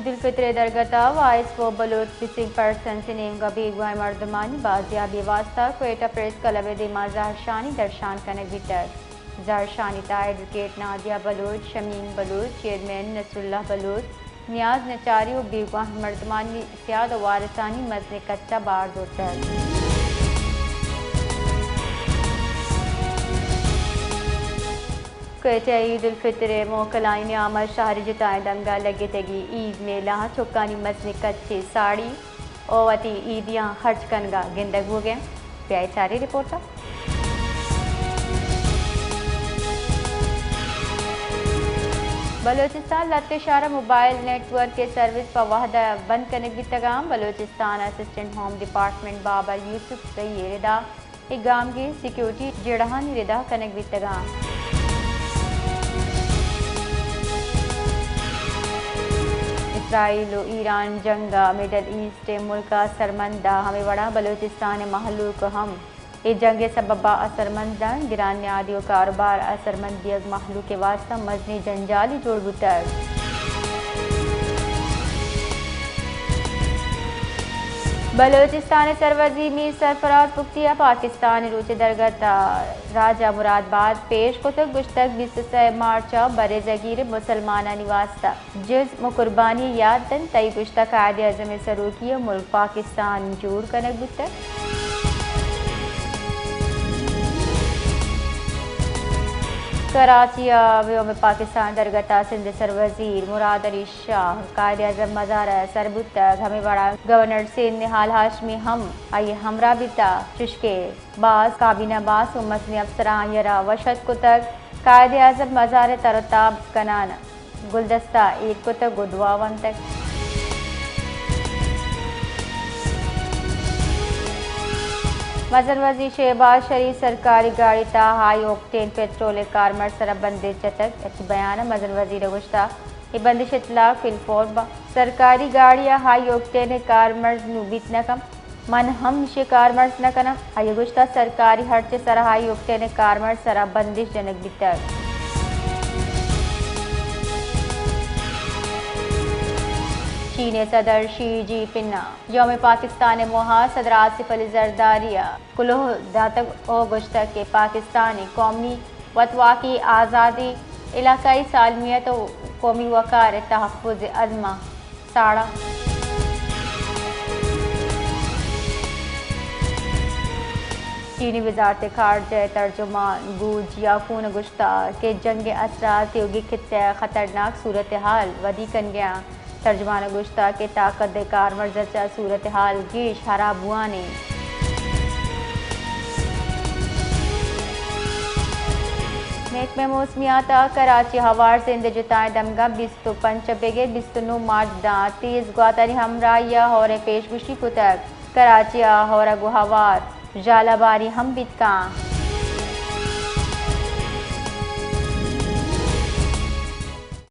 عید الفطر ءِ درگت ءَ voice for Baloch missing persons ءِ نیمگ ءَ بیگواہیں مردمانی بازیابی ءِ واستہ کوئٹہ پریس کلب ءِ دیما زہرشانی درشان کنگ بیتگ۔ زہرشانی تہا ایڈووکیٹ نادیہ بلوچ، شمیم بلوچ، چیئرمین نصراللہ بلوچ، نیاز نچاری ءُ بیگواہیں مردمانی سیاد ءُ وارثانی مزنیں کچ ءَ بہر زرتگ۔ کوئٹہ ءَ عید الفطر ءِ موکلانی نیام ءَ شہر ءِ جتائیں دمگ ءَ لگتگیں عید میلہ ءَ چکانی مزنیں کچے ساڑی ءُ وتی عیدیاں خرچ کنگ ءَ گندگ بوگ ءَ انت۔ بیا چاریں رپورٹ ءَ۔ بلوچستان لہتے شہر ءَ موبائل نیٹ ورک ءِ سروس پہ وہد ءَ بند کنگ بیتگ ءَ انت۔ Balochistan assistant home department Babar Yousafzai ءِ ردا اے گامگیج سیکورٹی جیڑہانی ردا کنگ بیتگ ءَ انت۔ اسرائیل ءُ ایران جنگ ءَ مڈل ایسٹ ءِ ملک ءَ اثرمند ءَ، ہمے وڑا بلوچستان ءِ مہلوک ہم اے جنگ ءِ سبب ءَ اثرمند انت۔ گران نیادی ءُ کاروبار اثرمند بیگ مہلوک ءِ واستہ مزنیں جنجالے جوڑ بوتگ۔ بلوچستان ءِ سروزیر میر سرفراز بگٹی ءَ پاکستان ءِ روچ ءِ درگت ءَ راج ءَ مراد بات پیش کتگ، گوشتگ، بیست ءُ سئے مارچ ءَ برزگیر مسلمانانی واستہ جزم ءُ قربانی یات دنت۔ تئی گوشتگ، قائد اعظم ءِ سروکی ءَ ملک پاکستان جوڑ کنگ بوتگ۔ کراچی ءَ یوم پاکستان درگت ءَ سندھ ءِ سروزیر مراد علی شاہ قائد اعظم مزار ءَ سر بوتگ۔ ہمے وڑا گورنر سندھ نہال ہاشمی ہم آئی ءِ ہمراہ بیتگ، چشکہ باز کابینہ باز ءُ مزنیں افسراں آئی ءَ را وش اتک کتگ۔ قائد اعظم مزار ءِ تر ءُ تاب کنان گلدستہ ایر کتگ ءُ دعا ونتگ۔ مزن وزیر شہباز شریف سرکاری گاڑی تہا ہائی اوکٹین پٹرول ءِ کارمرز سرا بندش جتگ۔ وتی بیان ءَ مزن وزیر ءَ گوشتگ، اے بندش اطلاق فی الفور بنت۔ سرکاری گاڑی ءَ ہائی اوکٹین ءِ کارمرز نوں بیت نہ کنت۔ من ہم ایشی ءِ کارمرز نہ کناں۔ آئی ءَ گوشتگ، سرکاری ہرچ ءِ سرا ہائی اوکٹین ءِ کارمرز سرا بندش جنگ بیتگ۔ چین ءِ صدر شی جی پن ءَ یوم پاکستان ءِ موہ ءَ صدر آصف علی زرداری ءَ کلوہ داتگ ءُ گوشتگ کہ پاکستان ءِ قومی وتواکی، آزادی، علاقائی سالمیت ءُ قومی وقار ءِ تحفظ ءِ عزم ءَ ساڑا۔ چینی وزارت خارجہ ءِ ترجمان گو جیاکون ءَ گوشتگ کہ جنگ ءِ اثرات تیوگی خطہ ءَ خطرناک صورتحال ودی کنگ ءَ انت۔ ترجمان ءَ گوشتگ کہ طاقت ءِ کارمرز ءَ چہ صورتحال گیش ہراب بوان انت۔ محکمہ موسمیات ءَ کراچی ہوار سندھ ءِ جتائیں دمگاں بیست ءُ پنچ ءَ بگر بیست ءُ نو مارچ داں تیز گواتانی ہمراہی ءَ ہور ءِ پیشگوشی کتگ۔ کراچی ءَ ہور ءَ گوں ہوار ژالہ باری ہم بیت کنت۔